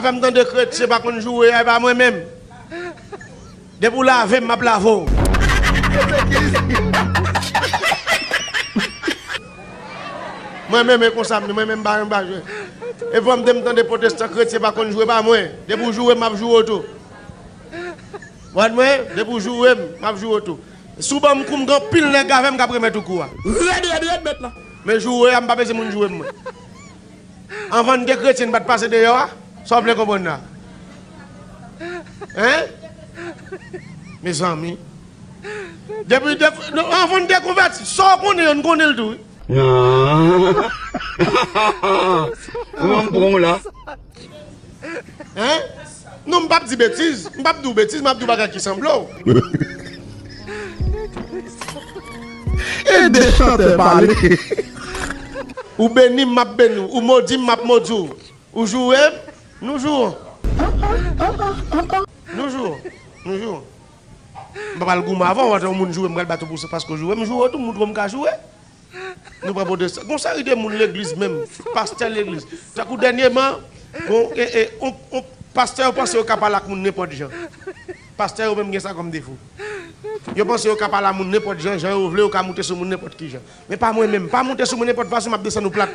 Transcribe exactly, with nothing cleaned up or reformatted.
Fè m tande kretyen pa konn joure a, e pa mwen menm. Depi w lave m, m ap lave w. Mwen menm, e konsa m ye, mwen menm, m pa renmen pa jwe. E fò m te m tande pwotestan, kretyen pa konn joure, pa mwen. Depi w joure m, m ap joure w tou. Wad mwen, depi w joure m, m ap joure w tou. Si w ban m kou m, gen anpil nèg avè m k ap remèt ou kou a. Rèd, rèd, rèd, mèt la. Men joure a, m pa bezwen moun joure m, mwen. Anvan n te kretyen, n pa t pase deyò a? Sa w vle konprann la? Hein? Mezanmi. Depi, depi, non, anvan n te konvèti, sa w konnen an, n konnen l tou, wi. Nan. Kòman m pran w la? Hein? Non, m p ap di betiz. M p ap di w betiz, m ap di w bagay ki sanble w. Ede chantè pale. Ou beni m, m ap beni w. Ou modi m, m ap modi w. Ou joure m, nou joure. Nou joure. Nou joure. M pa pral goumen avè w, antan yon moun joure m, m pral bat ou pou sa paske w joure m, joure w tou, m montre w m ka joure. Nou pran pwotestan. Gon seri de moun legliz menm, pastè legliz. Tankou dènyèman, gon, e, e, on, on, pastè yo panse yo ka pale ak moun nenpòt jan. Pastè yo menm gen sa kòm defo. Yo panse yo ka pale a moun nenpòt jan, jan yo vle, yo ka moute sou moun nenpòt ki jan. Men pa mwen menm, pa moute sou mwen nenpòt fason, m ap desann ou plat.